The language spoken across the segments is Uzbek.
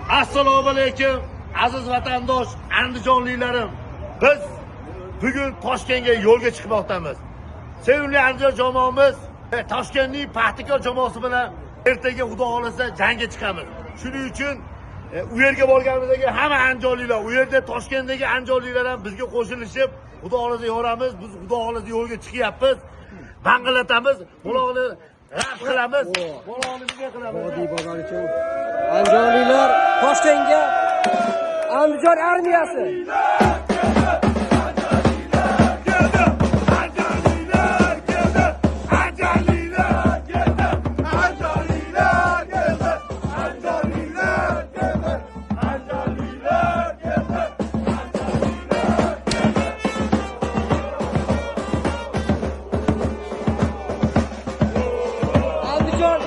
Assalomu alaykum aziz vatandosh andijonliklarim. Biz bugun Toshkentga yo'lga chiqmoqdamiz. Sevimli Andijon jamoamiz Toshkentning Paxtakor jamoasi bilan ertaga Xudo xohlasa jangga chiqamiz. Shuning uchun u yerga borganimizdagi hamma andijonliklar, u yerda Toshkentdagi andijonliklar ham bizga qo'shilishib, Xudo xohlasa yoramiz. Biz Xudo xohlasa yo'lga chiqyapmiz. Bang'illatamiz, qulog'ini rab qilamiz. Qulog'ini bizga qilamiz. Vodiy bozor uchun andijonliklar Toshkentga, Andijon armiyasi. Anjaliler geldi! Anjaliler geldi! Anjaliler geldi! Anjaliler geldi! Anjaliler geldi! Andijon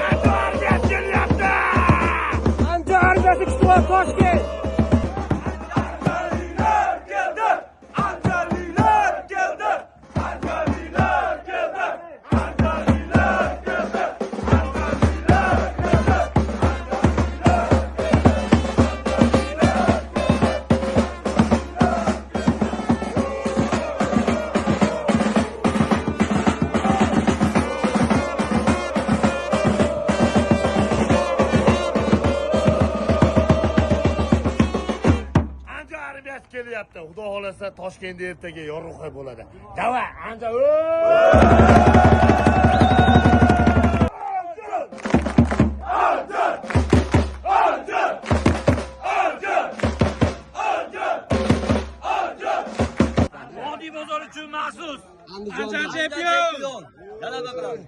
Andijon armiyasi kelyapti! Andijon armiyasi kutyapti Toshkent. Anjaliler geldi! Anjaliler geldi! Anjaliler geldi! Anjaliler geldi! Anjaliler geldi! Andijon armiyasi kelyapti. Xudo xohlasa Toshkentda ertaga yorug'oy bo'ladi. Dava, Andijon. Vodiy bozor uchun maxsus. Andijon chempion. G'alaba qilamiz.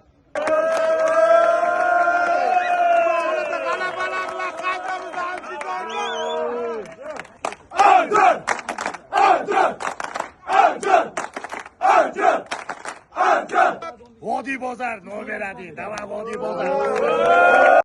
Vodiy bozor nomer 1. Dava, Vodiy bozor.